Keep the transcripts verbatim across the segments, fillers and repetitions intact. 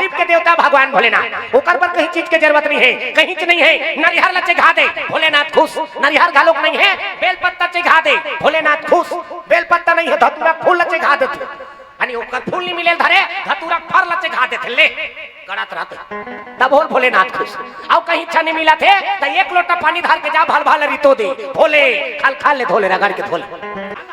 गरीब के देवता भगवान भोलेनाथ, ओकर बर कहीं चीज के जरूरत नहीं है, कहीं च नहीं है। नरिहर ल चघा दे, भोलेनाथ खुश। नरिहर घलोक नहीं है, बेलपत्ता चघा दे, भोलेनाथ खुश। बेलपत्ता नहीं है, धतूरा फूल ल चघा देथे। अनी ओकर फूल नहीं मिले धरे, धतूरा फर ल चघा देथे, ले, गड़त रहते। तब होल भोलेनाथ खुश। अउ कहीं अच्छा नहीं मिला थे, त एक लोटा पानी धर के जा, भल भल रितो दे, भोले, खल खल ले धोले, रगड़ के धोले।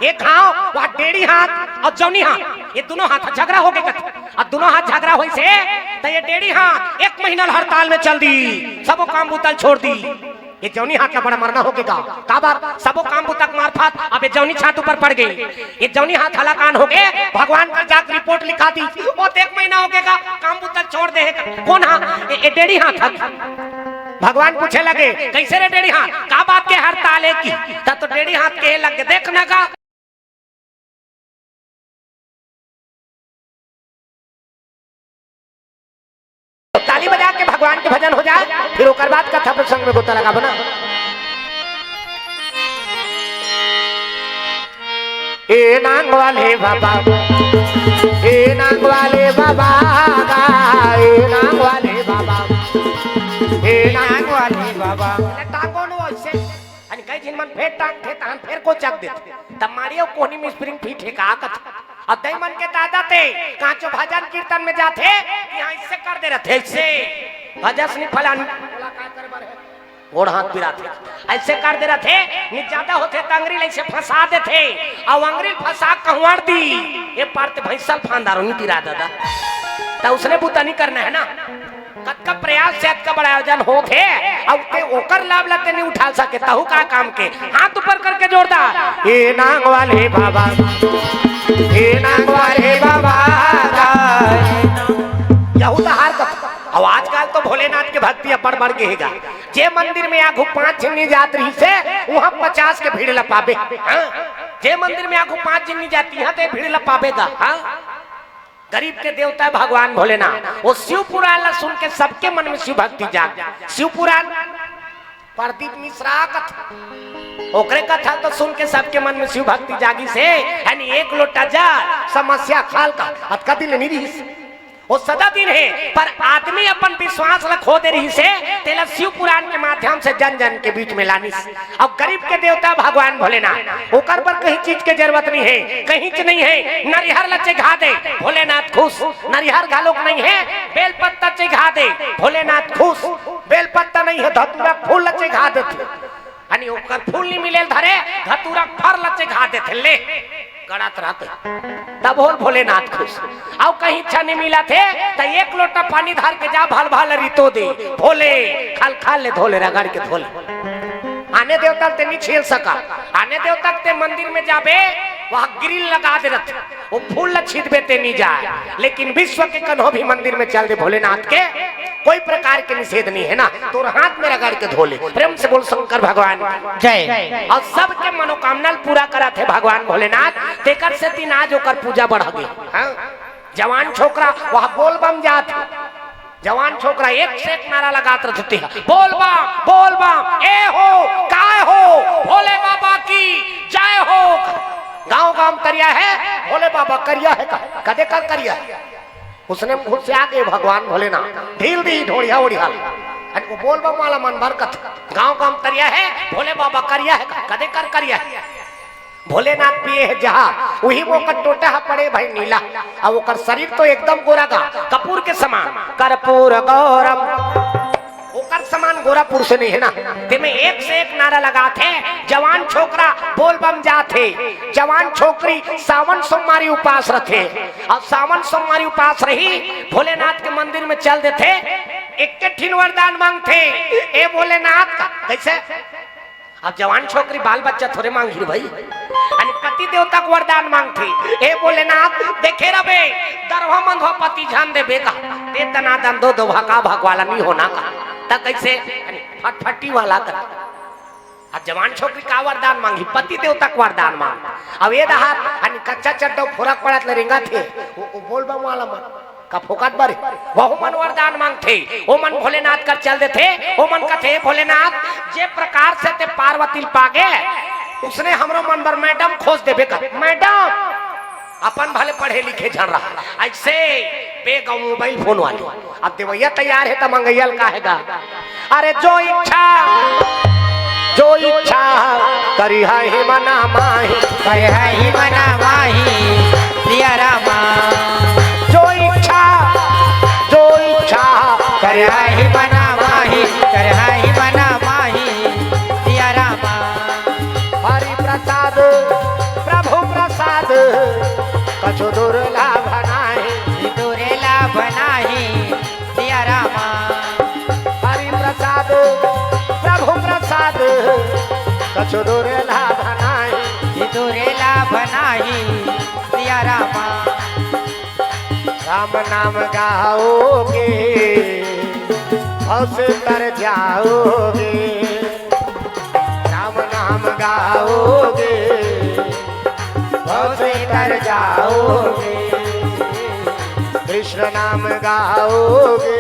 एक घाव, वहाँ डेढ़ी हाथ अउ जौनी हाथ, ये दोनों हाथ झगड़ा हो गए कथे। अउ दोनों हाथ झगड़ा होई से, त ये डेढ़ी हाथ एक महीना ल हड़ताल में चल दी, सबो काम बुतल छोड़ दी। ये जौनी हाथ ला बड़ा मरना हो गे गा। काबर? सबो काम बुता के मारफत अब ये जौनी हाथ ऊपर पड़ गे। ये जौनी हाथ हलाकान हो गे, भगवान कर जाके रिपोर्ट लिखा दी। ओ, देख, महीना हो गे गा, काम बुता छोड़ दे हे। कौन हा? ए, ए डेढ़ी हाथ हा। भगवान पूछे लगे, "कैसे रे डेढ़ी हाथ, का बात के हड़ताल हे कि?" तब तो डेढ़ी हाथ के लग गे, "देख ना गा।" ताली बजा के भगवान के भजन हो जाए, फिर ओकर बाद कथा प्रसंग में गोता लगाबो ना। ए नांग वाले बाबा, ए नांग वाले बाबा, ए नांग वाले बाबा, ए नांग वाले बाबा। टांगो नो ऐसे। अन कई झिन मन फेर टांगथे, तहन फेर कोचक देथे। तब मारियो कोहनी में स्प्रिंग फिट हे का कथे। अब दई मन के दादा ते, कांचो भजन कीर्तन में जाथे, यहाँ ऐसे कर दे रहथे, ऐसे। भजस नहीं फलान, गोड़ हाथ पिराथे, ऐसे कर दे रहथे, नहीं ज्यादा होथे त अंगरी ले ऐसे फंसा देथे, अउ अंगरी फंसा कहवार दी, ये पार ते भैंसल फांदारो नहीं पिरा दादा। त उसने बुता नहीं करना है ना। कतका प्रयास से अतका बड़ा आयोजन होत हे, अउ ते ओकर लाभ ला ते नहीं उठा सके, तहू का काम के? हाथ ऊपर करके जोरदार, ए नांग वाले बाबा, ए नांग वाले बाबा। यहू तो हार कथा। अउ आजकल तो भोलेनाथ के भक्ति अब्बड़ बढ़ गे हे गा। जे मंदिर में आघू पांच झिन नहीं जात रहिसे, वहां पचास के भीड़ ला पाबे। हाँ, जे मंदिर में आघू पांच झिन नहीं जात, यहाँ ते भीड़ ला पाबे गा। हाँ, गरीब के देवता हे भगवान भोलेनाथ। वो शिव पुराण ला सुन के सबके मन में शिव भक्ति जाग। शिव पुराण प्रदीप मिश्रा कथा, ओकरे कथा तो सुन के सबके मन में शिव भक्ति जागिस हे। यानी एक लोटा जल, समस्या खल का, अतका दिन नहीं रहिस। वो सदा दिन हे, पर आदमी अपन विश्वास ला खो दे रहिस हे, तेला शिव पुराण के माध्यम से जन जन के बीच में लानिस। अब गरीब के देवता भगवान भोलेनाथ, ओकर बर कहीं चीज के जरूरत नहीं हे, कहीं च नहीं हे। नरिहर ल चघा दे, भोलेनाथ खुश। नरिहर घलोक नहीं हे, बेलपत्ता चघा दे, भोलेनाथ खुश। बेलपत्ता नहीं हे, धतूरा फूल ल चघा देथे। अनी ओकर फूल नहीं मिले धरे, धतूरा फर ल चघा देथे, ले, गड़त रहते। तब होल भोलेनाथ खुश। अउ कहीं अच्छा नहीं मिला थे, त एक लोटा पानी धर के जा, भल भल रितो दे, भोले, खल खल ले धोले, रगड़ के धोले। आने देवता ते नहीं छेल सका। आने देवता ते मंदिर में जाबे, वहां ग्रिल लगा दे रहथे, वो फूल ल छीदबे ते नहीं जाए। लेकिन विश्व के कन्हो भी मंदिर में चल दे भोलेनाथ के, कोई प्रकार के निषेध नहीं हे ना। तोर हाथ में रगड़ के धोले। प्रेम से बोल शंकर भगवान की जय। अउ सबके मनोकामना ल पूरा करत हे भगवान भोलेनाथ, तेकर सेती आज ओकर पूजा बढ़ गे। हाँ? जवान छोकरा वह बोलबम जात हे। जवान छोकरा एक से एक नारा लगात रहथे, "बोलबम, बोलबम, ए हो, काय हो, भोले बाबा की जय हो।" गांव गांव तरिया हे, भोले बाबा करिया हे का, कदे कर करिया हे। उसने घुसिया गे भगवान भोलेनाथ, ढील दी ढोड़िया ओढ़िया। अन वो बोलबम वाला मन बरकत, गांव गांव तरिया हे, भोले बाबा करिया हे का, कदे कर करिया हे। भोलेनाथ पिए हे जहर, उही म ओकर टोटा ह पड़े भाई नीला। अब ओकर शरीर तो एकदम गोरा गा, कपूर के समान, कर्पूर गौरम। ओकर समान गोरा पुरुष नहीं हे ना। तेमे एक से एक नारा लगात हे, जवान छोकरा बोलबम जात हे, जवान छोकरी सावन सोमवारी उपास रथे, अउ सावन सोमवारी उपास रही, भोलेनाथ के मंदिर में चल देथे, एक के ठिन वरदान मांगथे, ए भोलेनाथ का, कैसे? अब जवान छोकरी बाल बच्चा थोरे मांगही रे भाई, अने पति देवता के वरदान मांगथे, ए भोलेनाथ, देखे रबे, दरवा मंधवा पति झन देबे का, ते दनादन दो दोभा का भगवाला नहीं होना का, त कैसे? अने फटफटी वाला का। अब जवान छोकरी का वरदान मांगही, पति देवता के वरदान मांग। अब ये दहार, अने कच्चा चड्डो फोरक पड़त ले रेंगत हे, वो, वो बोलबम वाला मन। का फोकट बर हे? वहू मन वरदान मांगथे, ओ मन भोलेनाथ कर चल देथे, ओ मन कथे, "भोलेनाथ, जे प्रकार से ते पार्वती ल पागे, उसने हमरो मन बर मैडम खोज देबे कर।" मैडम अपन भले पढ़े लिखे झन रहा, ऐसे ए गौ मोबाइल फोन वाली। अब देवैया तैयार हे त मंगैया ल काहे गा? अरे जो इच्छा, जो इच्छा करिहहि मना माही। करिहहि मना माही सिया रामा। जो इच्छा, जो इच्छा करिहहि करिहहि मना माही, करिहहि मना माही सिया रामा। हरि प्रसाद, प्रभु प्रसाद कछु दुर्लभ नाही। दुर्लभ नाही सिया रामा। हरि प्रसाद, प्रभु प्रसाद कछु दुर्लभ नाही। दुर्लभ नाही सिया रामा। राम नाम गाओगे, भव से तर जाओगे। राम नाम गाओगे, भव से तर जाओगे। कृष्ण नाम गाओगे,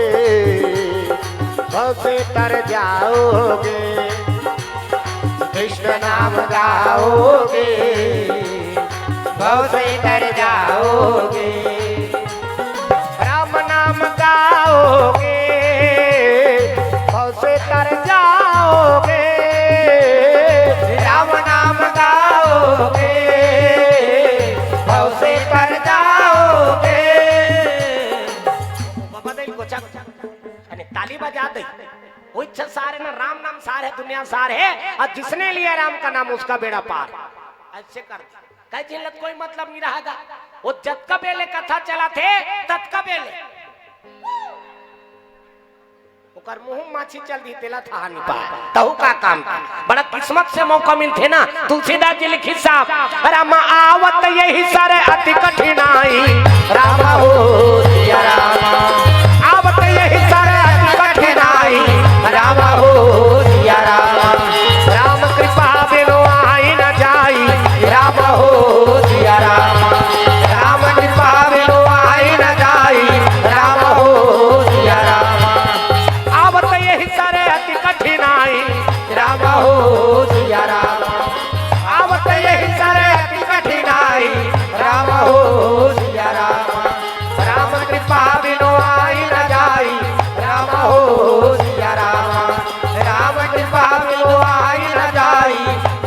भव से तर जाओगे। कृष्ण नाम गाओगे, भव से तर जाओगे। राम नाम गाओगे, भव से तर जाओगे। राम नाम गाओगे, भव से तर जाओगे। बाबा दे गोचा गोचा। अने ताली बजा दे। वो इच्छा सार हे ना, राम नाम सार हे, दुनिया सार हे। और जिसने लिया राम का नाम, उसका बेड़ा पार। ऐसे कर दे। कहे जिन लत कोई मतलब नहीं रहेगा। वो जतका बेले कथा चलाथे, ततका बेले ओकर मुंह माछी चल दी, तेला था नहीं पा। तहु का काम था। बड़ा किस्मत से मौका मिलथे ना। तुलसीदास जी लिखिस साहब, राम आवत यहि सर अति कठिनाई। राम हो सिया राम। आवत यहि सर अति कठिनाई। राम हो सिया राम। राम कृपा बिनु आई न जाई। राम हो सिया राम। राम कृपा बिनु आई न जाई। राम हो सिया राम। आवत यहि सर अति कठिनाई। राम हो सिया राम। आवत यहि सर अति कठिनाई। राम हो सिया राम। राम कृपा बिनु आई न जाई। राम हो सिया राम। राम कृपा बिनु आई न जाई।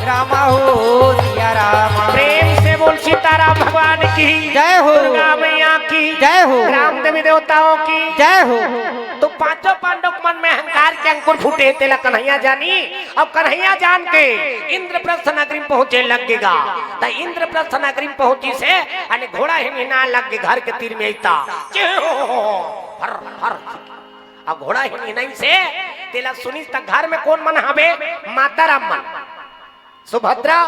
राम हो सिया राम। प्रेम से बोल सीताराम भगवान की। जय हो। दुर्गा मैया की। जय हो। राम देवी देवताओं की। जय हो। तो पांचों पांडव के मन में अहंकार के अंकुर फूटे, तेला कन्हैया जानी। अब कन्हैया जान के इंद्रप्रस्थ नगरी में पहुंचे लग गेगा। त इंद्रप्रस्थ नगरी में पहुंचिस हे, अने घोड़ा हिनहिनाए लग गे घर के तीर में अइता। हर हर। अब घोड़ा हिनहिनाइस हे, तेला सुनिस त घर में कोन मन हवे? माता राम मन। सुभद्रा,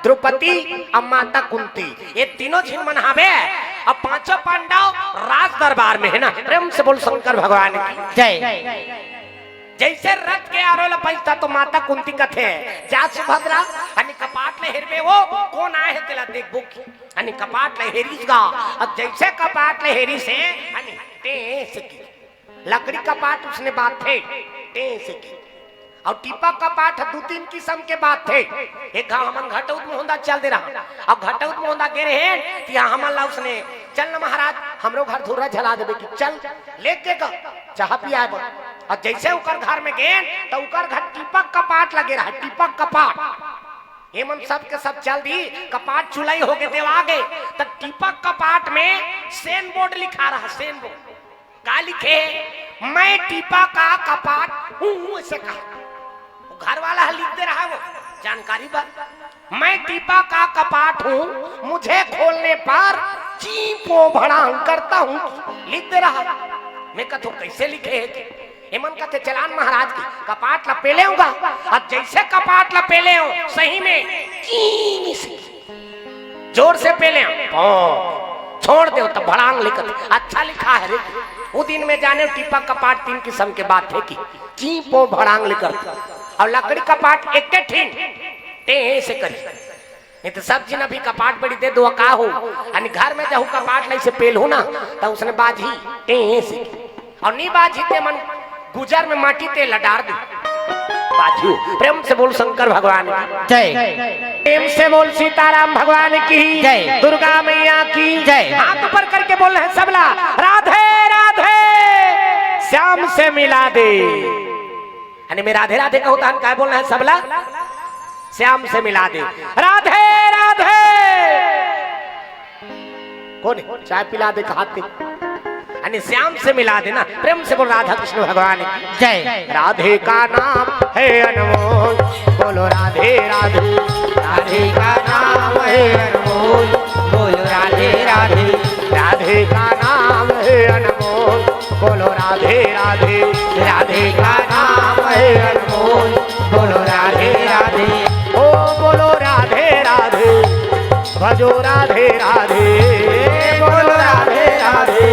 द्रौपदी, अब माता कुंती, ये तीनों झिन मन हवे। अब पांचों पांडव राज दरबार में हे ना। प्रेम से बोल शंकर भगवान की। जय। जैसे रथ के आरो ला पहुंचता तो माता कुंती कथे, जा सुभद्रा, अने कपाट ले हेरबे वो, कोन आए हे तेला देखबो की। अने कपाट ले हेरिस गा, अब जैसे कपाट ले हेरिस हे, अने टें से की। लकड़ी कपाट उसने बात थे, टें से की। अउ टीपा कपाट ह दू तीन किसम के बात थे। एक घा हमन घटउत मोहंदा चल दे रहा, अउ घटउत मोहंदा गे रहे, तिहा हमन ला उसने, चल न महाराज, हमरो घर धुर्रा झला देबे की, चल, लेके गा, चाहा पियाए बर। अउ जैसे उकर घर में गेन, त उकर घर टीपा कपाट लगे रहा, टीपा कपाट। एमन सब के सब चल दी, कपाट चुलाई होगे, देवा गे, त टीपा कपाट में सेन बोर्ड लिखा रहा, सेन बोर्ड। का लिखे? मैं टीपा का कपाट हूँ, ऐसे कहा। वो घर वाला ह लिख दे रहा है, वो जानकारी बर। मैं टीपा का कपाट हूँ, मुझे खोलने पर चीं पों भड़ांग करता हूँ, लिख दे रहा। मैं कथों, कैसे लिखे हे? एमन कथे, चलान महाराज की, कपाट ला पेले हूँ गा। अब जैसे कपाट ला पेले हूँ, सही में चीं से जोर से पेले, पों, छोड़ देव त भड़ांग लिखत, अच्छा लिखा है रे। उ दिन में जाने टीपा कपाट तीन किसम के बात हे कि चीं पों भड़ांग लिखत, अउ लकड़ी कपाट एके ठिन, टें से करी। नहीं त सब झिन अभी कपाट बड़ी दे दो का हो, अने घर में जहू कपाट लइसे पेलहू ना, त उसने बाजही, टें से। अउ नी बाजही ते मन गुजर में माटी तेल डार दे। बाजू, प्रेम से बोल शंकर भगवान की। जय। प्रेम से बोल सीताराम भगवान की। जय। दुर्गा मैया की। जय। हाथ ऊपर करके बोल रहे हैं सबला, राधे श्याम से मिला दे। यानी मैं राधे राधे कहूं तहन काय बोलना है सबला? श्याम से मिला दे। राधे राधे। कौन है? चाय पिला दे, कहाते। यानी श्याम से मिला देना। प्रेम से बोल राधा कृष्ण भगवान की। जय। राधे का नाम है अनमोल, बोलो राधे राधे। राधे का नाम है अनमोल, बोलो राधे राधे। राधे का नाम है अनमोल, बोलो राधे राधे। राधे का नाम है अनमोल, बोलो राधे राधे। ओ बोलो राधे राधे, भजो राधे राधे। बोलो राधे राधे,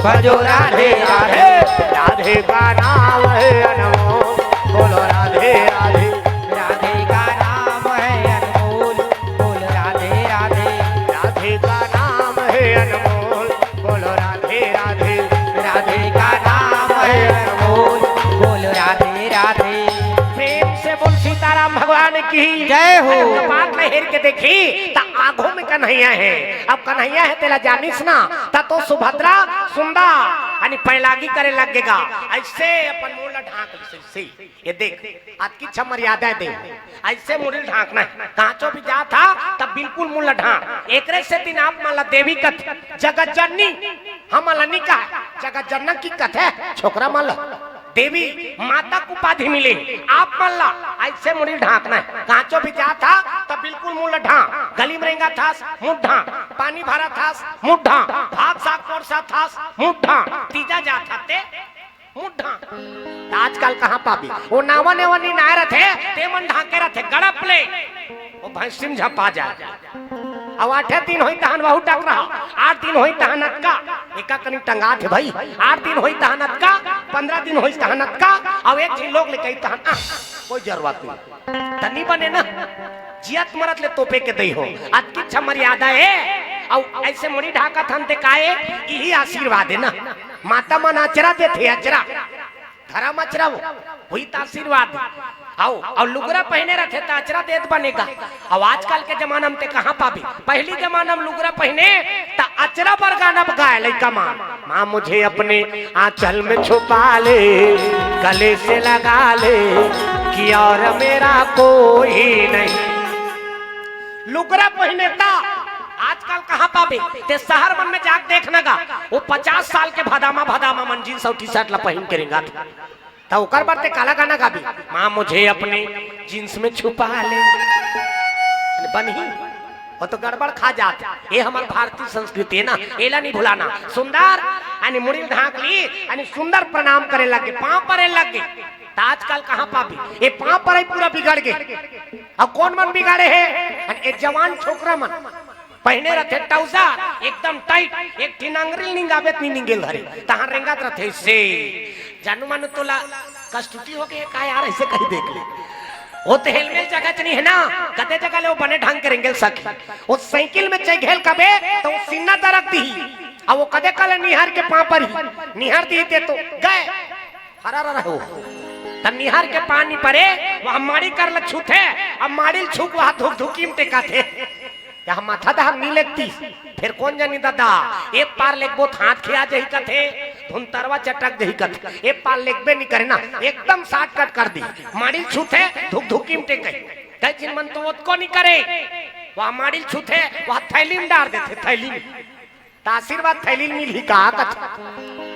भजो राधे राधे। राधे का नाम है अनमोल, बोलो राधे राधे। राधे का नाम है अनमोल, बोलो राधे राधे। राधे का नाम है अनमोल, बोलो राधे राधे। राधे का नाम है अनमोल, बोलो राधे राधे। प्रेम से बोल सीताराम भगवान की। जय हो। कपाट में हेर के देखी त आंखों में कन्हैया है। अब कन्हैया है तेला जानिस ना, त तो सुभद्रा सुंदर यानी पैलागी करे लगेगा। ऐसे अपन मुंह ला ढांक लिस, ऐसे। ये देख, अतकी अच्छा मर्यादा दे। ऐसे मुड़ी ल ढांकना है। कांचो भी जात हा, तब बिल्कुल मुंह ल ढांक। एकरे सेती न आप मन ला देवी कथे, जगत जननी। हम ला नी कहे, जगत जनक ही कथे, छोकरा मन ला। देवी माता के उपाधि मिले, आप मन ला ऐसे मुड़ी ल ढांकना है। कांचो भी जात हा, तब बिल्कुल मुंह ल ढांक। गली में रेंगत हस, मुंह ढांक। पानी भरत हस, मुंह ढांक। भात साग परोसत हस, मुंह ढांक। तीजा जात हा ते मुंह ढांक। त आजकल कहां पाबे? ओ नावा नेवा नी नाय रथे, ते मन ढांके रथे, गड़प ले। ओ भैंसी में झपा जाय। अब आठे दिन होई तहन वहू टकरा, आठ दिन होई तहन अतका, एका कनी टंगात हे भाई, आठ दिन होई तहन अतका, पंद्रह दिन होई तहन अतका, अब एक झिन लोग ले कही तहन, आ, कोई जरूरत नहीं। त नी बने ना, जियत मरत ले तोपे के दई हो, अतकी अच्छा मर्यादा हे, अउ ऐसे मुड़ी ढांकत हन ते काय, इही आशीर्वाद हे ना। माता मन अचरा देथे, अचरा। धरम अचरा हो, होई त आशीर्वाद। अउ, अउ लुगरा पहिने रथे त अचरा देत बनेगा। अउ आजकल के जमाना में ते कहां पाबे? पहिली जमाना में लुगरा पहिने त अचरा बर गाना गाय लइका मन। माँ मुझे अपने आंचल में छुपा ले, गले से लगा ले, कि और मेरा कोई नहीं। लुगरा पहिने त आजकल कहां पाबे? ते शहर मन में जाके देखना गा, वो पचास साल के भदामा भदामा मन जींस अउ टी शर्ट ला पहिन के रेंगत। त ओकर बर ते काला गाना गाबे, माँ मुझे अपने जींस में छुपा ले। बनही, वो तो गड़बड़ खा जात। ये हमर भारतीय संस्कृति हे ना, एला नी भुलाना। सुंदर, यानी मुड़ी ल ढांक ली, यानी सुंदर प्रणाम करे लग गे, पांव परे लग गे। त आजकल कहां पाबे? ये पांव परे पूरा बिगड़ गे। अब कौन मन बिगाड़े हे? यानी ये जवान छोकरा मन। पहिने रथे ट्राउजर एकदम टाइट, एक ठिन अंगरी निंगाबे त नी निंगेल धरे, तहां रेंगत रथे से। जानू मानू तोला कस्तुती हो गे का यार, ऐसे कहीं देख ले। वो तो हेलमेट जगह च नहीं हे ना, कते जगह ले वो बने ढंग के रेंगेल सकी। वो साइकिल में चढ़ गेल कबे त वो सीना दरक दिही। अब वो कदे कले निहार के पांव परही, निहार दिही ते तो गए। हरा रहा हो। त निहार के पांव परे, वह माड़ी कर ल छूथे, अब माड़ी ल छूक वह धुकधुकी में टेकाथे। यह माथा दहर नी लेगती, फेर कोन जनी ददा, एक पार लेगबो त हाथ खिया जही कथे, धुंतरवा चटक जही कथे, एक पार लेगबे नी करे ना, एकदम shortcut कर दी। माड़ी ल छूथे, धुकधुकी में टेके। कई झिन मन तो ओतको नी करे, वह माड़ी ल छूथे, वह थैली में डार देथे, थैली में। त आशीर्वाद थैली मिलही का कथे।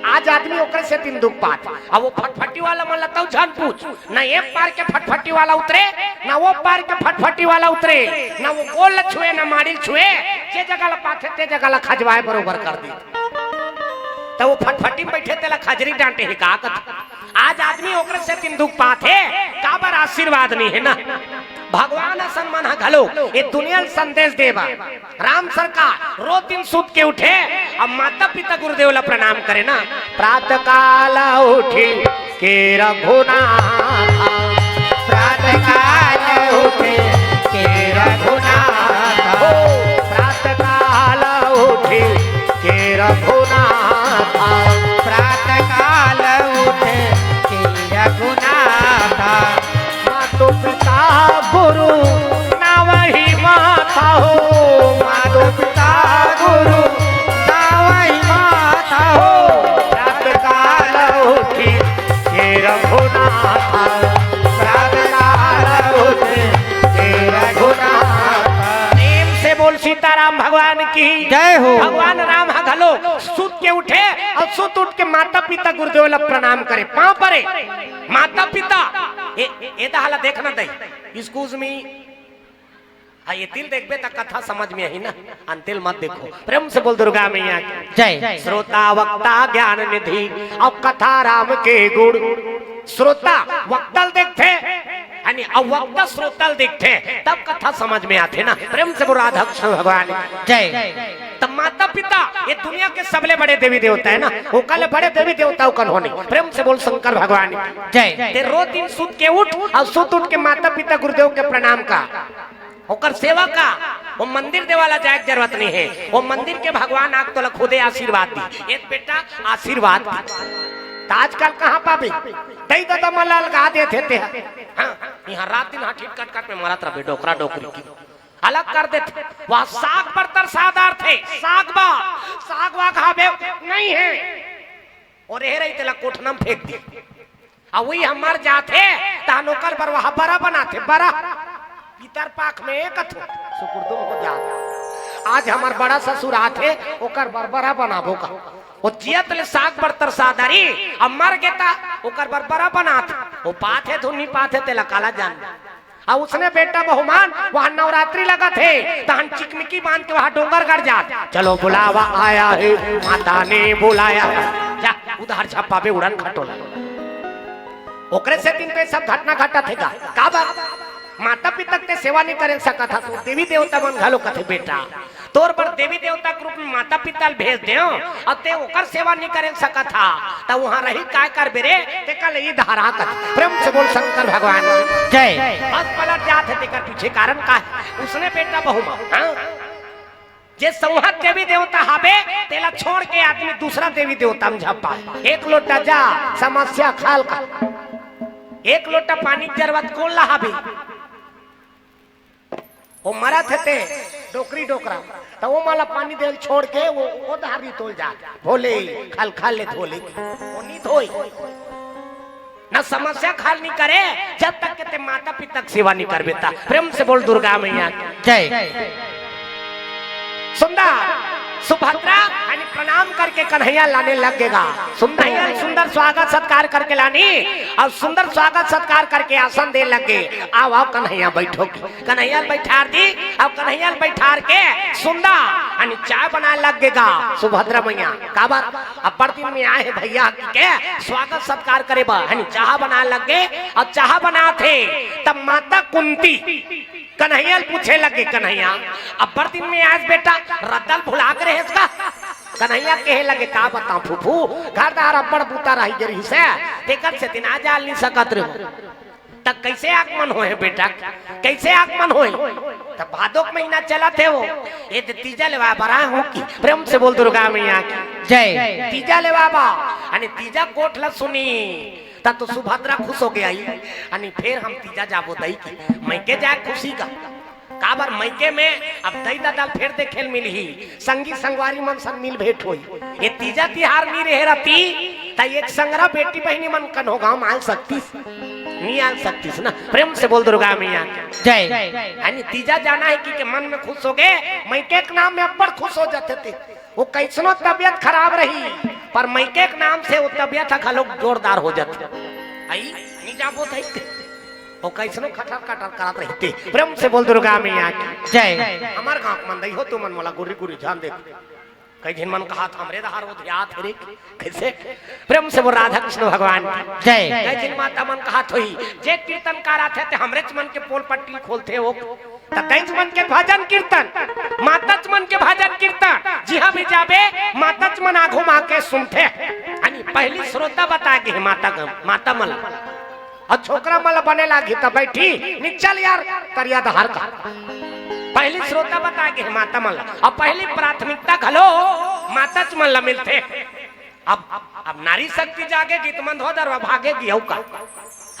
आज आदमी ओकरे सेती दुख पात। अब वो फटफटी वाला मन ल तउ झन पूछ, न ए पार के फटफटी वाला उतरे, न वो पार के फटफटी वाला उतरे, न वो गोल ल छुए, न माड़ी ल छुए, जे जगह ल पाथे ते जगह ल खजवाए बरोबर कर दी। त वो फटफटी में बैठे तेला खजरी डांटे हे का कथे। आज आदमी ओकरे सेती दुख पात हे, काबर आशीर्वाद नी हे ना। भगवान असन मन ह घलो ये दुनिया ल संदेश देवा। राम सरकार रोज दिन सुत के उठे, अब माता पिता गुरुदेव ला प्रणाम करे ना। प्रातः काल उठी के रघुनाथा। प्रातः काल उठी के रघुनाथा। हो, प्रातः काल उठी के रघुनाथा। प्रातः काल उठी के रघुनाथा। मातु पिता गुरु नावहि माथा हो। मातु पिता गुरु नावहि माथा हो। प्रातः काल उठी रघुनाथ, प्राणनाथ हे रघुनाथ। प्रेम से बोल सीताराम भगवान की। जय हो। भगवान राम ह घलो सुत के उठे अउ सुत उठ के माता पिता गुरुदेव ला प्रणाम करे, पांव परे। माता पिता, ए, ए दहा ला देखना दई, excuse me, हाँ, एती ल देखबे त कथा समझ में आही ना, अंती ल मत देखो। प्रेम से बोल दुर्गा मैया की। जय। श्रोता वक्ता ज्ञान निधि, अउ कथा राम के गुण। श्रोता वक्ता ल देखथे, यानी अउ वक्ता श्रोता ल देखथे, तब कथा समझ में आथे ना। प्रेम से बोल राधा कृष्ण भगवान की। जय। त माता पिता ए दुनिया के सबले बड़े देवी देवता हे ना, ओकर ले बड़े देवी देवता अउ कोनो नइ। प्रेम से बोल शंकर भगवान की। जय। ते रोज दिन सुत के उठ अउ सुत उठ के माता पिता गुरुदेव के प्रणाम कर। ओकर सेवा कर, ओ मंदिर देवाला जाए के जरूरत नइ हे। ओ मंदिर के भगवान आके तोला खुदे आशीर्वाद दिही, ए बेटा आशीर्वाद दिही। त आजकल कहाँ पाबे? दई ददा मन ला अलगा देथे ते ह। हाँ, इहाँ रात दिन हठीट कटकट में मरत रहिबे, डोकरा डोकरी के अलग कर देथे। वहाँ साग बर तरसादार थे, साग बर, साग वाग हाबे नइ हे। अउ एहर रही तेला कोठना म फेंक दिही। अउ उही ह मर जाथे, तहन ओकर बर वहाँ बरा बनाथे, बरा। पितर पाख में कथो, सुकुरदुम हो जाथे। आज हमर बड़ा ससुर आथे, ओकर बर बरा बनाबो का। ओ जियत ले साग बर तरसादारी, अउ मर गे त ओकर बर बरा बनाथे। ओ पाथे धुन नइ पाथे, तेला काला जान। अउ उसने बेटा बहुमान, वहाँ नवरात्रि लगत हे, तहन चिकमिकी बांध के वहाँ डोंगरगढ़ जात। चलो बुलावा आया है, माता ने बुलाया है। जा, उधार झप्पा पे उड़न खटोला। ओकरे सेती तो ये सब घटना घटत हे गा। काबर? माता पिता के सेवा नइ करे सकत हा, तो देवी देवता मन घलो कथे, बेटा, तोर बर देवी देवता के रूप में माता पिता ल भेज देंव, अउ ते ओकर सेवा नइ करे सकत हा, त उहाँ रही काय करबे रे? तेकर ले ये दहा ला कथे। प्रेम से बोल शंकर भगवान की। जय। बस पलट जात हे, तेकर पीछे कारण का हे? उसने बेटा बहुमान, हाँ? जे संवत देवी देवता हाबे, तेला छोड़ के आदमी दूसरा देवी देवता म झपा। एक लोटा जा, समस्या खाल का। एक लोटा पानी के जरूरत कोन ला हाबे? ओ मरत हे ते, डोकरी डोकरा। त ओ मन ला पानी देल छोड़ के, ओ, ओ दहा नइ तोल जात। भोले, खाल खाल ले धोले। ओ नइ धोई। ना समस्या खाल नइ करे, जब तक के ते माता पिता के सेवा नइ करबे त। प्रेम से बोल दुर्गा मैया की। जय। सुंदर सुभद्रा यानी प्रणाम करके कन्हैया लाने लग गे गा। सुंदर, सुंदर स्वागत सत्कार करके लानी अउ सुंदर स्वागत सत्कार करके आसन दे लग गे। आओ, आओ कन्हैया, बैठो। कन्हैया ल बैठार दी, अउ कन्हैया ल बैठार के सुंदर यानी चाय बनाए लग गे गा सुभद्रा मैया। काबर? अब्बड़ दिन में आए हे भैया के स्वागत सत्कार करे बर, यानी चाहा बनाए लग गे। अउ चाहा बनात हे, तब माता कुंती कन्हैया ल पूछे लग गे, "कन्हैया, अब्बड़ दिन में आए हस बेटा, रद्दा ल भुला गे रहेस का?" कन्हैया कहे लगे, "का बतांव फूफू, घर डहर अब्बड़ बूता रहि गे रिहिस हे, तेकर सेती ना जा नइ सकत रहेंव।" त कइसे आगमन होए हे बेटा, कइसे आगमन होए? त भादो के महीना चलत हे वो, ए दे तीजा लेवाय बर आए हों कि? प्रेम से बोल दुर्गा मैया की। जय। तीजा लेवाय बर, यानी तीजा गोठ ल सुनी, त तो सुभद्रा खुश होगे, यानी फेर हम तीजा जाबो दई के मइके जाए खुशी का। काबर मइके में अब दई ददा ल फेर देखे ल मिलही, संगी संगवारी मन संग मिल भेंट होही। ए तीजा तिहार नइ रहे रहती, त एक संघरा बेटी बहिनी मन कन्हो गांव म आल सकतिस, नइ आल सकतिस ना। प्रेम से बोल दुर्गा मैया की। जय। यानी तीजा जाना हे कि के मन में खुश होगे, मइके के नाम में अब्बड़ खुश हो जाथे ते। ओ कइसनो तबियत खराब रही, पर मइके के नाम से ओ तबियत ह घलो जोरदार हो जाथे। अई, नइ जाबो दई ते। ओ कइसनो खटर खटर करत रहिथे। प्रेम से बोल दुर्गा मैया की। जय। हमर गांव के मन दई हो, तुमन मोला गुर्री गुर्री झन देख। कई झिन मन कहत, "हमरे डहर ओधियात हे रे।" कइसे? प्रेम से बोल राधा कृष्ण भगवान की। जय। कई झिन माता मन कहत होही, "जे कीर्तनकार आथे ते हमरेच मन के पोल पट्टी खोलथे ओ।" त दईच मन के भजन कीर्तन, माताच मन के भजन कीर्तन, जिहां भी जाबे, माताच मन आघू म आके सुनथे। यानी पहली श्रोता बताय गे हे माता ग-, माता मन ला। अउ छोकरा मन ला बने लागही त बइठही, नइ चल यार, तरिया डहर का। पहली श्रोता बताय गे हे माता मन ला, अउ पहली प्राथमिकता घलो माताच मन ला मिलथे। अब, अब नारी शक्ति जागे गे त मन धोधर व भागे गे अउ का।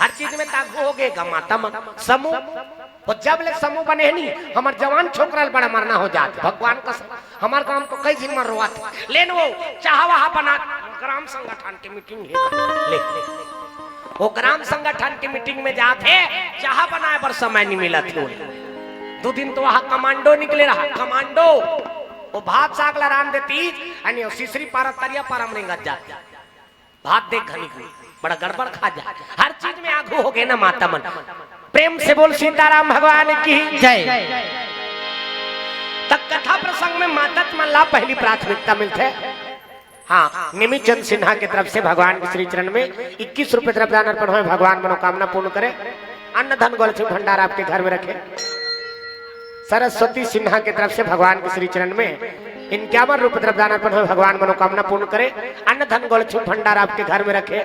हर चीज में त आघू होगे गा माता मन। समूह, अउ जब ले समूह बने हे नी, हमर जवान छोकरा ल बड़ा मरना हो जात। भगवान कसम, हमर गांव म तो कई झिन मन रोवत। लेन वो चाहा वाहा बना, ग्राम संगठन के मीटिंग हे। ले, ले, ले। वो ग्राम संगठन के मीटिंग में जात हे, चाहा बनाए बर समय नहीं मिलत हे। दो दिन तो वहाँ कमांडो निकले रहा, कमांडो। वो भात साग ला रांध देती, अने वो सिसरी पारा तरिया पारा में रेंगत जात। भात देख घनी को, बड़ा गड़बड़ खा जा। हर चीज में आगू हो गए ना माता मन। प्रेम से बोल सीताराम भगवान की। जय। तब कथा प्रसंग में माता मन ला पहली प्राथमिकता मिलथे। हाँ, निमित चंद सिन्हा के तरफ से भगवान के श्री चरण में इक्कीस रुपए द्रव्यदान अर्पण होए, भगवान मनोकामना पूर्ण करे, अन्न धन गोलछी भंडार आपके घर में रखे। सरस्वती सिन्हा के तरफ से भगवान के श्री चरण में इक्यावन रुपए द्रव्यदान अर्पण होए, भगवान मनोकामना पूर्ण करे, अन्न धन गोलछी भंडार आपके घर में रखे।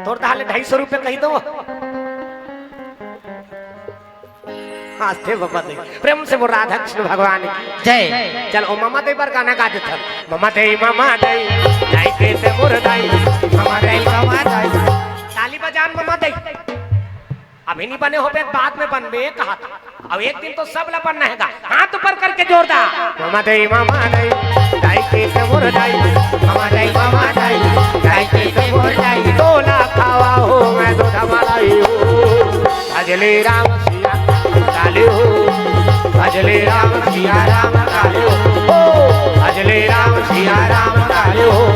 तोर तहाले ढाई सौ रुपए कही दो। हाँ, थे बाबा दे। प्रेम से बोल राधा कृष्ण भगवान की। जय। चल, ओ ममा दे बर गाना गा देथन। ममा दे, ममा दे, दाई के ते मोर दाई। ममा दे, ममा दे। ताली बजान ममा दे। अभी नहीं बने होबे, बाद में बनबे, कहा था। अब एक दिन तो सब ला बनना है गा। हाथ ऊपर करके जोरदार। ममा दे, ममा दे, दाई के ते मोर दाई। ममा दे, ममा दे, दाई के ते मोर दाई। तोला खावा हो, मैं दूध मलाई हो। भजले राम सिया राम काले हो, भजले राम सिया राम काले हो, भजले राम सिया राम काले हो।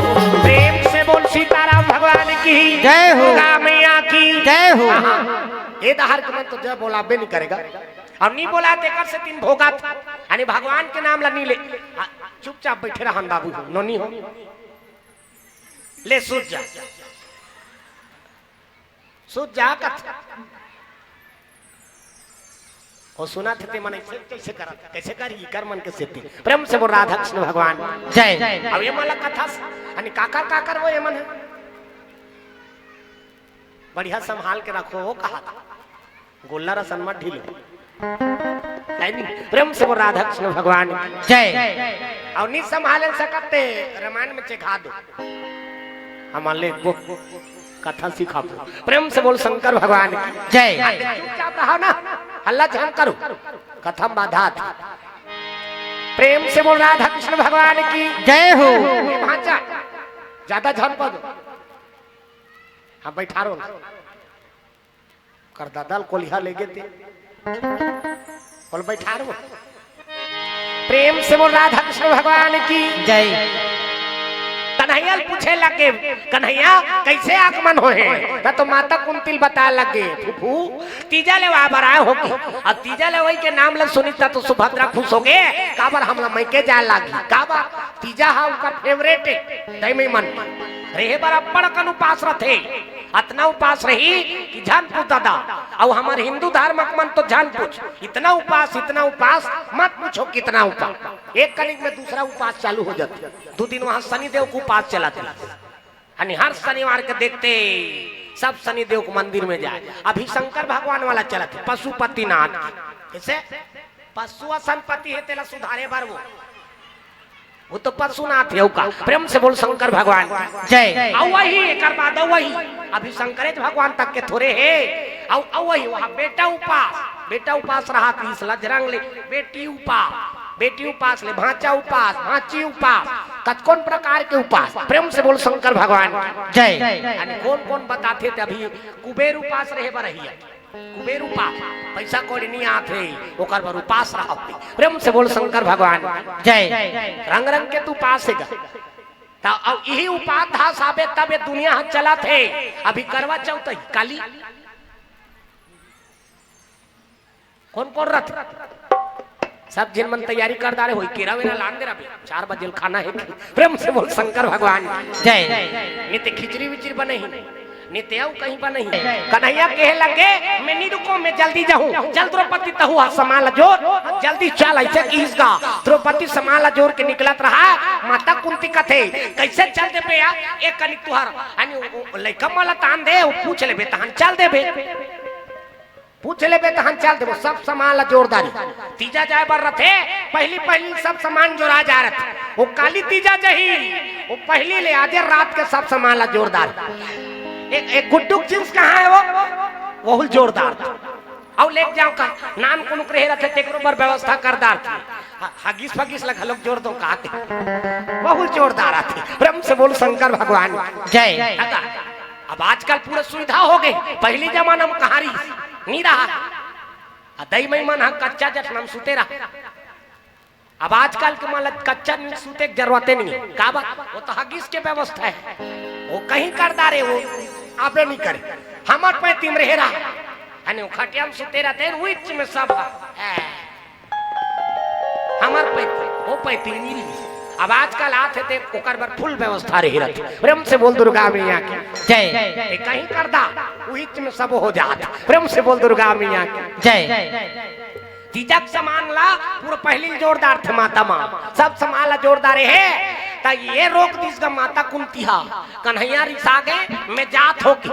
प्रेम से बोल सीताराम भगवान की जय हो। दुर्गा मैया की जय हो। हाँ, हाँ। ये डहर के मन तो जय बोलाबे नहीं करेगा, और नहीं बोला तेकर से तीन भोगा था। यानी भगवान के नाम ला नहीं ले। हाँ, चुपचाप बैठे रहन बाबू, नोनी हो। ले सूत जा। सूत जा कथ। ओ सुना थे ते मन ऐसे कैसे करत, कैसे करी कर मन के सेती। प्रेम से बोल राधा कृष्ण भगवान। जय। अब ये मला कथा स-, यानी काकर काकर वो ये मन है। बढ़िया संभाल के रखो, वो कहा था। गोल्ला रसन मत ढीलो। है नी? प्रेम से बोल राधा कृष्ण भगवान की। जय। और नहीं संभाल सकते, रामायण में चेखा दो। हम ले वो कथा सिखाबो। प्रेम से बोल शंकर भगवान की। जय। चुपचाप रहो ना, हल्ला झन करो, कथा में बाधा आती। प्रेम से बोल राधा कृष्ण भगवान की। जय हो। ये भांचा, ज्यादा झन पद। हाँ, बैठा रहो ना। कर दादा ल कोलिहा ले गे ते। बोल, बैठा रहो। प्रेम से बोल राधा कृष्ण भगवान की। जय। कन्हैया ल पूछे लगे, "कन्हैया, कैसे आगमन होहे?" त तो माता कुंती ल बताए लगे, "फूफू, तीजा ले वा बर आए होगे। अब तीजा ले वही के नाम ल सुनी त तो सुभद्रा खुश होगे। काबर हमला मइके जाए लागी? काबर तीजा हा उनका favourite है, दई मई मन। रेहे बर अब्बड़ कन उपास रथे।" अतना उपास रही कि झन पूछ दादा। अउ हमर हिंदू धर्म के मन तो झन पूछ, इतना उपास, इतना उपास, मत पूछो कितना उपास। एक कनिक में दूसरा उपास चालू हो जाथे। दू दिन वहां शनि देव के उपास चलत रहिस। यानी हर शनिवार के देखते सब शनि देव के मंदिर में जाए। अभी शंकर भगवान वाला चलत हे, पशुपतिनाथ के। कैसे? पशु असन पति हे, तेला सुधारे बर वो। वो तो पशुनाथ हे का। प्रेम से बोल शंकर भगवान की। जय। अउ वही, एकर बाद अउ वही। अभी शंकरेच भगवान तक के थोरे हे। अउ, अउ वही, वहाँ बेटा उपास, बेटा उपास रहा तीस लजरंग ले, बेटी उपास, बेटी उपास ले, भांचा उपास, भांची उपास, कतकोन प्रकार के उपास। प्रेम से बोल शंकर भगवान की। जय। यानी कौन कौन बताथे ते अभी कुबेर उपास रहे बर रही है। कुबेर उपास, पैसा कौड़ी नहीं आत हे, ओकर बर उपास रहत हे। प्रेम से बोल शंकर भगवान। जय। रंग रंग के तू उपास हे गा। त अब यही उपास धास आबे तब ये दुनिया ह चलत हे। अभी करवा चौथ हे, काली। कौन कौन रथ? सब झिन मन तैयारी कर डारे होई, केरा वेरा लान दे रहा, चार बजे ल खाना हे। प्रेम से बोल शंकर भगवान। जय। नित खिचड़ी विचड़ी बने ही, नित अउ कहीं बने ही। कन्हैया कहे लगे, "मैं नहीं रुको, मैं जल्दी जाहूं, चल द्रौपदी तहू हा समान ला जोर, जल्दी चल।" ऐसे किहिस गा। द्रौपदी समान ला जोर के निकलत रहा, माता कुंती कथे, "कैसे चल देबे यार, एक कनिक तुहर, यानी ओ, ओ, लइका मन ला तान दे, वो पूछ लेबे, तहन चल देबे।" पूछ लेबे तहन चल देबो, सब समान ला जोर डारी। तीजा जाए बर रथे, पहली पहली सब समान जोरा जा रथे। वो काली तीजा जही, वो पहली ले आजे रात के सब समान ला जोर डारी। एक, एक गुड्डू के जींस कहाँ हे वो? वहुल जोर डार। अउ लेके जाओ का, नानकुन रहे रथे, तेकरो बर व्यवस्था कर डारथे। ह-, हगिस फगिस ला घलोक जोर दो का के। बहुत जोरदार आथे। प्रेम से बोल शंकर भगवान की। जय। दादा, अब आजकल पूरा सुविधा हो गई, पहली जमाना में कहाँ रही, नहीं रहा। आ दई मई मन ह कच्चा जठना म सुते रहा। अब आजकल के मन ल कच्चा नींद सूते के जरूरते नहीं है। काबर? वो तो हगिस के व्यवस्था है, वो कहीं कर डारे, वो आबे नहीं करे। हमर पैती म रहे रहा, अने वो खटिया म सुते रहते हैं, उहिच में सब है। है। हमर पैती, वो पैती नहीं रही। अब आजकल आथे ते ओकर बर फुल व्यवस्था रही रहती। प्रेम से बोल दुर्गा मैया की। जय। ते कहीं कर दा, उहिच में सब हो जात। प्रेम से बोल दुर्गा मैया की। जय। तीजा के समान ला पूरा पहली जोरदार थे माता माँ, सब समान ला जोरदार हे। त ये रोक दिस गा माता कुंती हा, कन्हैया रिसा गे, मैं जात हो की।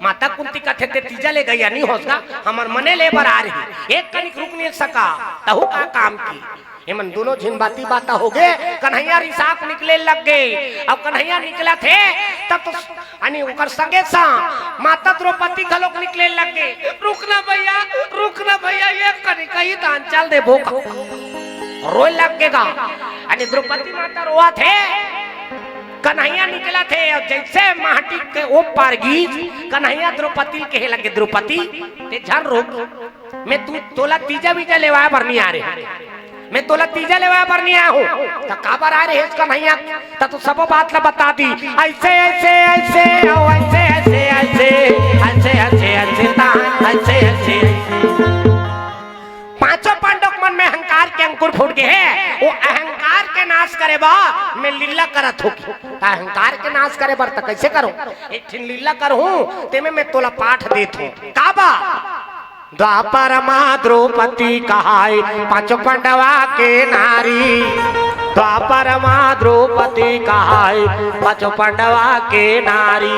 माता कुंती कथे ते तीजा ले गया नहीं होस गा, हमर मने ले बर आ रही, एक कनिक रुक नहीं सका, तहु का काम की। एमन दोनों झिन बाती बाता हो गे, कन्हैया रिसाक निकले लग गे। अब कन्हैया निकलत हे, तब तो अने ओकर संगे सा माता द्रौपदी घलोक निकले लग गे। "रुक ना भैया, रुक ना भैया, ये कनी कही दान चल दे भूख।" रोए लग गेगा। अने द्रौपदी माता रोवत हे, कन्हैया निकलत हे, अउ जैसे माटी के ओ पार गीस, कन्हैया द्रौपदी कहे लगे, "द्रौपदी, ते झन रोक, मैं तू तोला तीजा बीजा लेवाए बर नहीं आ रहे।" मैं तोला तीजा लेवाए बर नहीं आया हूँ। त काबर आए रहे कन्हैया? त तू सबो बात ला बता दी। ऐसे, ऐसे, ऐसे, ओ ऐसे, ऐसे, ऐसे, ऐसे, ऐसे, ऐसे, ता, ऐसे, ऐसे, ऐसे। पांचों पांडव मन में अहंकार के अंकुर फूट गए हैं। वो अहंकार के नाश करे बर मैं लीला करत हूँ। त अहंकार के नाश करे बर त कैसे करूँ? एक ठिन लीला करहूँ, तेमे मैं तोला पाठ देत हूँ। काबर? द्वापर मा द्रौपदी कहाय पांचों पांडवा के नारी। द्वापर मा द्रौपदी कहाय पांचों पांडवा के नारी।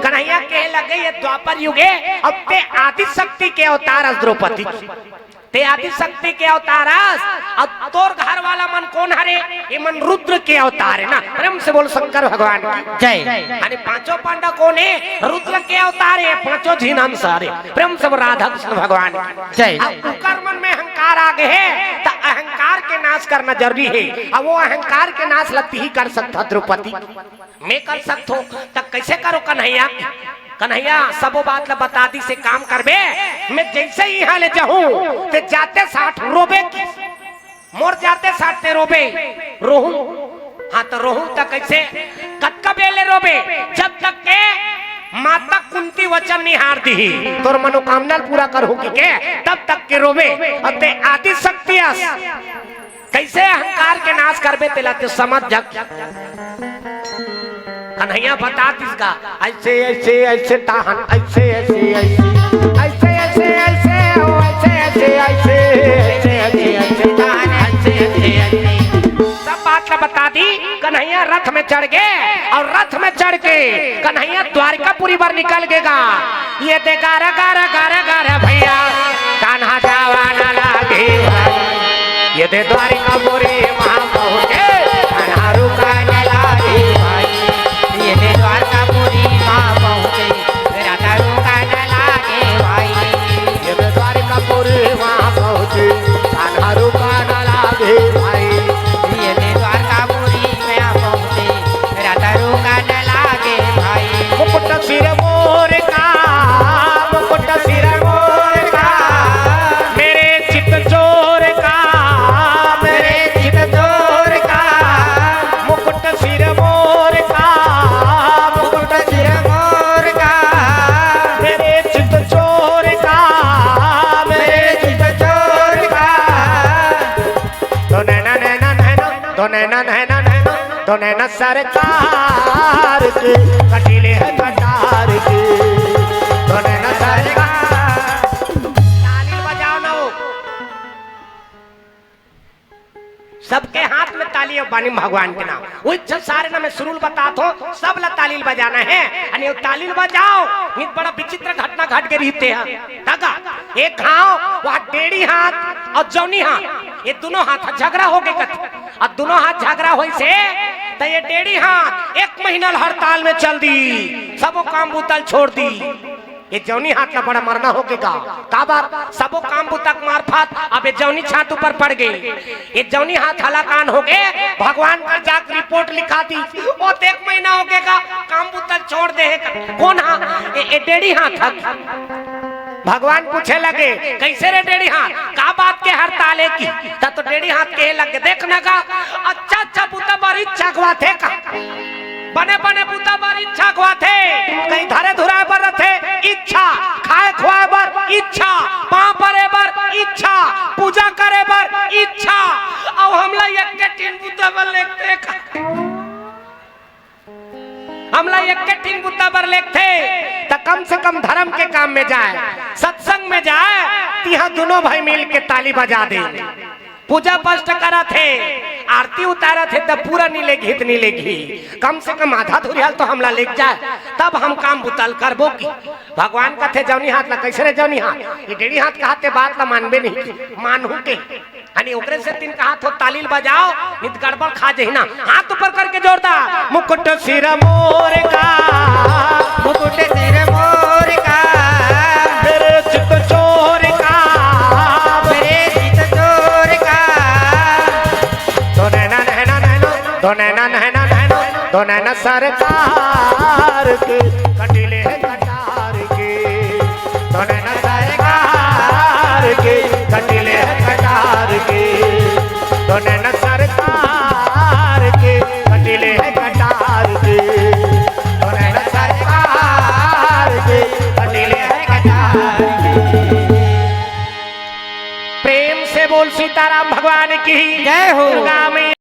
कन्हैया कहे लगे, ये द्वापर युग हे, अब ते आदि शक्ति के अवतार अस द्रौपदी। ते आदि शक्ति के अवतार अस। अब तोर घर वाला मन कोन हरे? ये मन रुद्र के अवतार हे ना। प्रेम से बोल शंकर भगवान की। जय। अरे पांचों पांडव कोन हे? रुद्र के अवतार हे, पांचों झिन अंश हरे। प्रेम से बोल राधा कृष्ण भगवान की। जय। अब उकर मन में अहंकार आ गए हे, त अहंकार के नाश करना जरूरी हे। अब वो अहंकार के नाश लगती ही कर सकता द्रौपदी। मैं कर सकत हो, त कैसे करो कन्हैया? कन्हैया सबो बात ला बता दी से काम करबे। मैं जैसे ही यहाँ ले जाहूँ, ते जाते साठ रोबे की। मोर जाते साठ ते रोबे, रोहूं। हाँ, त रोहूं त कैसे? कतका बेर ले रोबे? जब तक के माता कुंती वचन निहार दीही, तोर मनोकामना ल पूरा करहूं कि के, तब तक के रोबे। अब ते आदि शक्ति अस, कैसे अहंकार के नाश करबे, तेला ते समझ जग। कन्हैया बता दिस गा, ऐसे, ऐसे, ऐसे ताहन, ऐसे, ऐसे, ऐसे, ऐसे, ऐसे, ऐसे, ओ, ऐसे, ऐसे, ऐसे, ऐसे, ऐसे, ऐसे, ताहन, ऐसे, ऐसे, ऐसे। सब बात ला बता दी। कन्हैया रथ में चढ़ गे अउ रथ में चढ़ के कन्हैया द्वारिकापुरी बर निकल गेगा। ये दे गारा, गारा, गारा, गारा भैया, कान्हा जावा न लागे भाई। ये दे द्वारिकापुरी वहाँ पहुँचे, कान्हा रुका न लागे भाई। ये दे द्वारिकापुरी वहाँ पहुँचे, राधा रुका न लागे भाई। ये दे द्वारिकापुरी वहाँ पहुँचे, कान्हा रुका न लागे भाई। ये दे द्वारिकापुरी में पहुँचे, राधा रुका न लागे भाई। मुकुट सिर मोर का, मुकुट सिर मोर का, मेरे चित चोर का, मेरे चित चोर का। मुकुट सिर मोर का, मुकुट सिर मोर का, मेरे चित चोर का, मेरे चित चोर का। दो नैना, नैना, नैना, दो नैना, नैना, नैना, दो नैना सरकार के, कटीले हैं कटार के। दो नैना सरकार। ताली बजाओ ना वो। सबके हाथ में ताली अउ बानी भगवान के नाम। वो इच्छा सारे ना मैं सुरुल बतात हो, सब ला ताली बजाना है। अने वो ताली बजाओ, नित बड़ा विचित्र घटना घट के रहिथे हैं। तगा, एक घाव, वहाँ डेढ़ी हाथ अउ जौनी हाथ, ये दोनों हाथ झगड़ा हो गए कथे। अउ दोनों हाथ झगड़ा होइसे, त ये डेढ़ी हाथ एक महीना ल हड़ताल में चल दी, सबो काम बूता ल छोड़ दी। ये जौनी हाथ ला बड़ा मरना होगे गा। काबर? सबो काम बुता के मार्फत अब ये जौनी छात ऊपर पड़ गे। ये जौनी हाथ हलाकान होगे, भगवान कर जाके रिपोर्ट लिखा दी। ओ, देख महीना होगे गा, काम बुता छोड़ दे हे का। कोन हा? ये, ये डेढ़ी हाथ हा। भगवान पूछे लगे, "कैसे रे डेढ़ी हाथ, का बात के हड़ताल हे कि?" त तो डेढ़ी हाथ कहे लगे, "देख ना गा, अच्छा अच्छा बुता बर इच्छा अगवाथे का, बने बने बुता बर इच्छा अगवाथे, कहीं धरे धुराए बर रथे इच्छा, खाए खुआए बर इच्छा, पाँव परे बर इच्छा, पूजा करे बर इच्छा, अउ हमला एक ठिन बुता बर लेगथे का?" हमला एक ठिन बुता बर लेगथे, त कम से कम धर्म के काम में जाए, सत्संग में जाए, तिहा दुनों भाई मिल के ताली बजा दे। पूजा पाठ करत हे, आरती उतारत हे, त पूरा नी लेगही त नी लेगही, कम से कम आधा धुरिहाल तो हमला लेग जाए, तब हम काम बुता ल करबो कि। भगवान कथे, "जौनी हाथ ला।" "कैसे रे जौनी हाथ?" "ये डेढ़ी हाथ कहाथे, बात ला मानबे नहीं।" "मानहूं के।" अने ओकरे सेती कहाथों, ताली ल बजाओ, नित गड़बड़ खा जही ना। हाथ ऊपर करके जोरदार, "मुकुट सिर मोर का, मुकुट सिर मोर का, मेरे चित चोर का, मेरे चित चोर का, दो नैना नैना नैनो, दो नैना नैना नैनो, दो नैना सरकार के, कटिले है कटार के।" दोनों सरकार के कटिले है कटार के, दोनों सरकार के कटिले है कटार के, दोनों सरकार के कटिले है कटार के। प्रेम से बोल सीताराम भगवान की जय हो। दुर्गा मैया